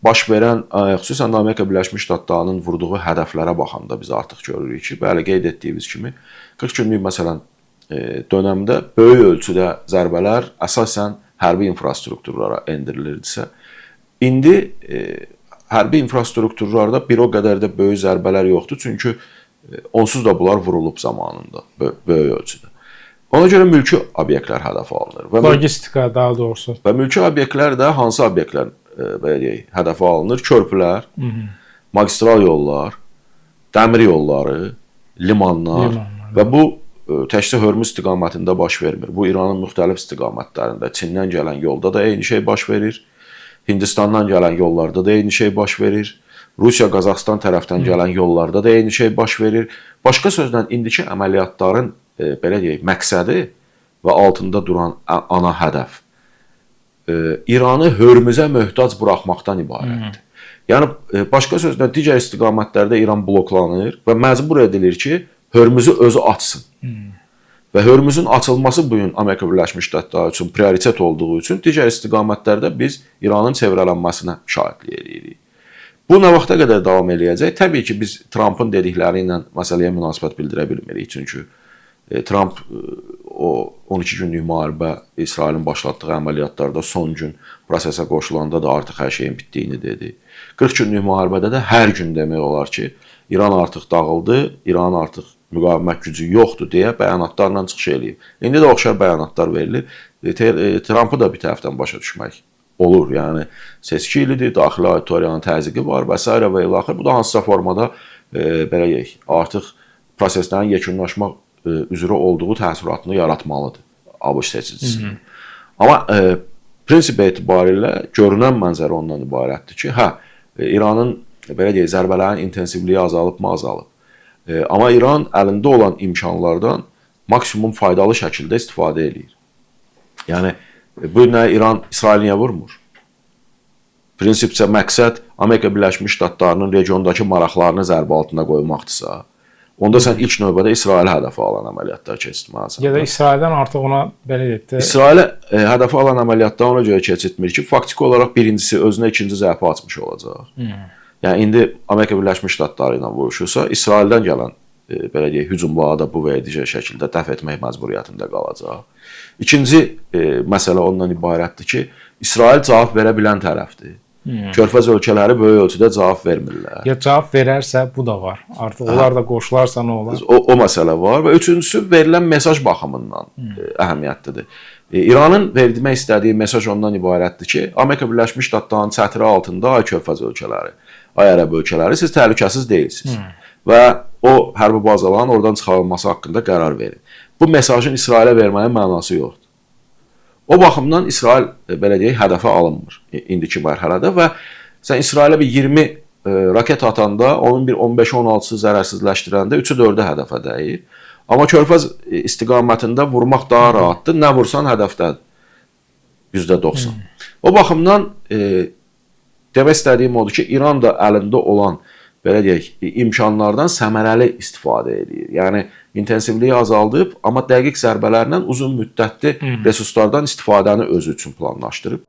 baş verən, xüsusən də Amerika Birləşmiş Ştatlarının vurduğu hədəflərə baxanda biz artıq görürük ki, bəli, qeyd etdiyimiz kimi 40 günlük məsələn dönəmdə böyük ölçüdə zərbələr əsasən hərbi infrastrukturlara endirilirdisə, indi hərbi infrastrukturlarda bir o qədər də böyük zərbələr yoxdur, çünki onsuz da bunlar vurulub zamanında böyük ölçüdə. Ona görə mülki obyektlər hədəfə alınır və logistika daha doğrusu. Və mülki obyektlər də hansı obyektlər belə deyək, hədəfə alınır? Körpülər, magistral yollar, dəmir yolları, limanlar və bu təkcə Hörmüz istiqamətində baş vermir. Bu İranın müxtəlif istiqamətlərində, Çindən gələn yolda da eyni şey baş verir. Hindistandan gələn yollarda da eyni şey baş verir. Rusiya, Qazaxıstan tərəfdən gələn yollarda da eyni şey baş verir. Başqa sözlə indiki əməliyyatların belə deyək, məqsədi və altında duran ana hədəf İranı Hörmüzə möhtac buraxmaqdan ibarətdir. Yəni başqa sözlə digər istiqamətlərdə İran bloklanır və məcbur edilir ki, Hörmüzü özü açsın. Və Hörmüzün açılması bu gün Amerika Birləşmiş Ştatları üçün prioritet olduğu üçün digər istiqamətlərdə biz İranın çevrələnməsinə şahidlik edirik. Bu nə vaxta qədər davam eləyəcək? Təbii ki, biz Trampın dedikləri ilə məsələyə münasibət bildirə bilmirik. Çünki Tramp o 12 günlük müharibə İsrailin başlatdığı əməliyyatlarda son gün prosesə qoşulanda da artıq hər şeyin bitdiyini dedi. 40 günlük müharibədə də hər gün demək olar ki, İran artıq dağıldı, İranın artıq müqavimət gücü yoxdur deyə bəyanatlarla çıxış eləyib. İndi də oxşar bəyanatlar verilir. Trampı da bir tərəfdən başa düşmək olur. Yəni seçki ilidir, daxili auditoriyanın təzyiqi var və s. və ilaxır. Bu da hansısa formada belə deyək, artıq proseslərin yekunlaşmaq üzrə olduğu təəssüratını yaratmalıdır ABŞ seçicisinin. Amma prinsip etibarilə görünən mənzərə ondan ibarətdir ki, hə, İranın belə deyək, zərbələrin intensivliyi azalıbmı, azalıb. Amma İran əlində olan imkanlardan maksimum faydalı şəkildə istifadə eləyir. Yəni bu nə İran İsrail niyə vurmur? Prinsipcə məqsəd Amerika Birləşmiş Ştatlarının regiondakı maraqlarını zərbə altına qoymaqdırsa, onda sən ilk növbədə İsrailə hədəfə alan əməliyyatlar keçirtməlisən. Ya da İsraildən artıq ona belə deyək də. İsrailə hədəfə alan əməliyyatlar ona görə keçirtmir ki, faktiki olaraq birincisi özünə ikinci zərbə açmış olacaq. Yəni indi Amerika Birləşmiş Ştatları ilə vuruşursa, İsraildən gələn belə deyək, hücumları da bu və ya digər şəkildə dəf etmək məcburiyyətində qalacaq. İkinci məsələ ondan ibarətdir ki, İsrail cavab verə bilən tərəfdir. Körfəz ölkələri böyük ölçüdə cavab vermirlər. Ya cavab verərsə bu da var. Artıq onlar da qoşularsa nə olar? O məsələ var və üçüncüsü verilən mesaj baxımından əhəmiyyətlidir. İranın vermək istədiyi mesaj ondan ibarətdir ki, Amerika Birləşmiş Ştatlarının çətiri altında ay Körfəz ölkələri, ay Ərəb ölkələri siz təhlükəsiz deyilsiniz. Və o hərbi bazaların oradan çıxarılması haqqında qərar verin. Bu mesajın İsrailə verməyin mənası yoxdur. O baxımdan İsrail belə deyək, hədəfə alınmır indiki mərhələdə və sən İsrailə bir 20 raket atanda onun bir 15-16-sı zərərsizləşdirəndə 3-ü 4-ü hədəfə dəyir. Amma Körfəz istiqamətində vurmaq daha rahatdır. Nə vursan hədəfdədir. %90. O baxımdan demək istədiyim odur ki, İran da əlində olan belə deyək, imkanlardan səmərəli istifadə edir. Yəni intensivliyi azaldıb, amma dəqiq zərbələrlə uzun müddətli resurslardan istifadəni özü üçün planlaşdırıb.